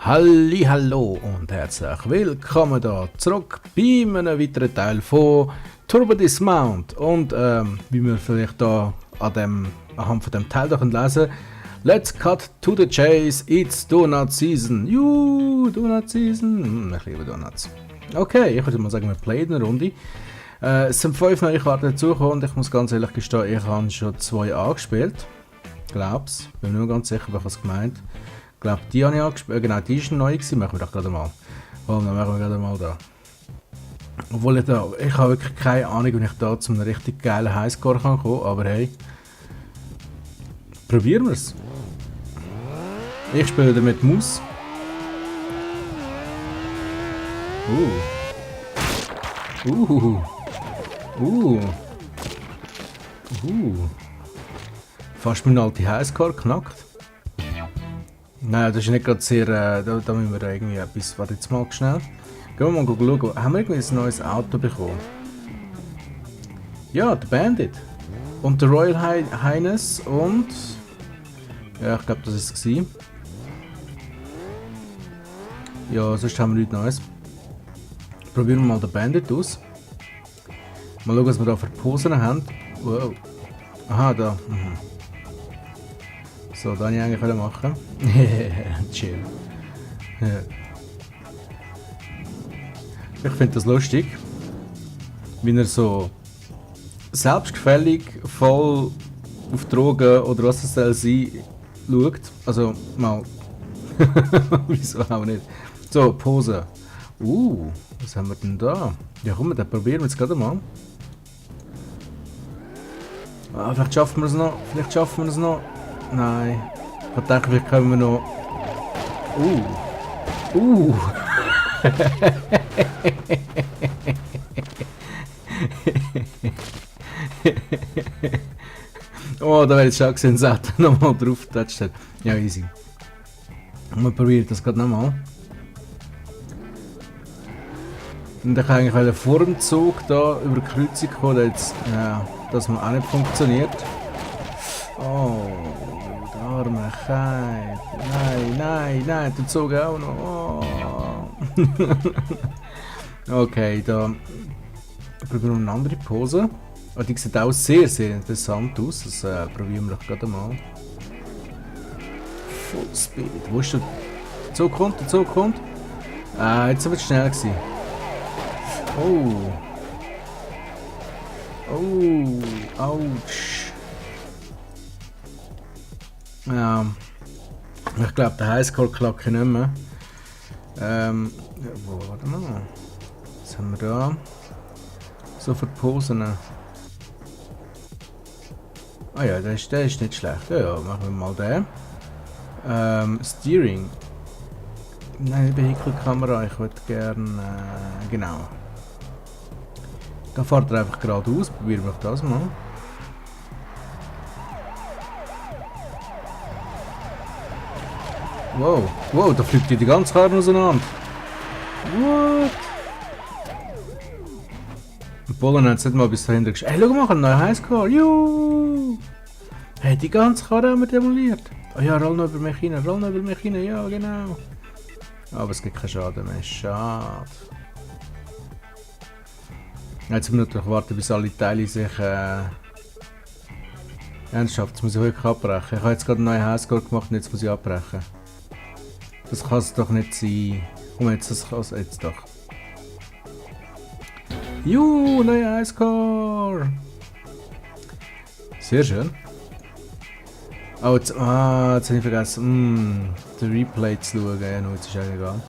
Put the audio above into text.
Hallo und herzlich willkommen da zurück bei einem weiteren Teil von Turbo Dismount. Und wie wir vielleicht da anhand von dem Teil da lesen können, let's cut to the chase, it's Donut Season. Donut Season. Ich liebe Donuts. Okay, ich würde mal sagen, wir playen eine Runde. Es sind 5 neue Karten dazugekommen und ich muss ganz ehrlich gestehen, ich habe schon 2 angespielt. Glaub's, bin mir nicht ganz sicher, was gemeint. Ich glaube, die habe ich angespielt. Genau, die ist neu gewesen. Machen wir doch gerade mal. Oh, dann machen wir gerade mal da. Obwohl ich habe wirklich keine Ahnung, wie ich da zu einem richtig geilen Highscore kann kommen, aber hey. Probieren wir es. Ich spiele da mit Maus. Fast meinen alten Highscore knackt. Nein, das ist nicht gerade sehr. Da müssen wir irgendwie etwas. Warte jetzt mal schnell. Gehen wir mal schauen. Haben wir irgendwie ein neues Auto bekommen? Ja, der Bandit. Und der Royal Highness und. Ja, ich glaube, das ist es. Ja, sonst haben wir nichts Neues. Probieren wir mal den Bandit aus. Mal schauen, was wir da für Posen haben. Wow. Aha, da. So, das wollte ich eigentlich machen. Chill. Ich finde das lustig, wie er so selbstgefällig voll auf Drogen oder was es soll sein schaut. Also mal. Wieso auch nicht? So, Pose. Was haben wir denn da? Ja komm, dann probieren wir es gerade mal. Vielleicht schaffen wir es noch. Nein. Ich dachte, vielleicht können wir noch. Oh, da wäre jetzt schon gesehen, dass nochmal drauf getatscht hat. Ja, easy. Wir probieren das gerade nochmal. Und ich eigentlich wollte vor dem Zug da über die Kreuzung kommen, ja, das hat auch nicht funktioniert. Oh, der arme Kai. Nein, der Zug auch noch. Oh. Okay, da probieren wir eine andere Pose. Oh, die sieht auch sehr, sehr interessant aus. Das probieren wir doch gerade mal. Full Speed. Wo ist der Zug kommt? Jetzt sind wir schnell gewesen. Ouch. Ja, ich glaube, der Highscore klappt nicht mehr. Warte mal. Was haben wir da? So für Posen. Ah ja, der ist nicht schlecht. Ja, machen wir mal den. Steering. Nein, Vehikelkamera. Ich würde gerne. Genau. Da fährt er einfach geradeaus. Probieren wir das mal. Wow, da fliegt die ganze Karre auseinander. What? Bollen hat es nicht mal bis dahinter geschafft. Hey, schau mal, ein neuer Highscore. Juhu! Hey, die ganze Karre haben wir demoliert. Oh ja, roll noch über mich rein, ja genau. Aber es gibt keinen Schaden mehr, schade. Jetzt müssen wir natürlich warten, bis alle Teile sich... Ernsthaft, jetzt muss ich wirklich abbrechen. Ich habe jetzt gerade einen neuen Highscore gemacht und jetzt muss ich abbrechen. Das kann es doch nicht sein. Komm jetzt, das kann es jetzt doch. Neuer Highscore! Sehr schön. Oh, jetzt habe ich vergessen, den Replay zu schauen. Ja, no, jetzt ist eigentlich egal.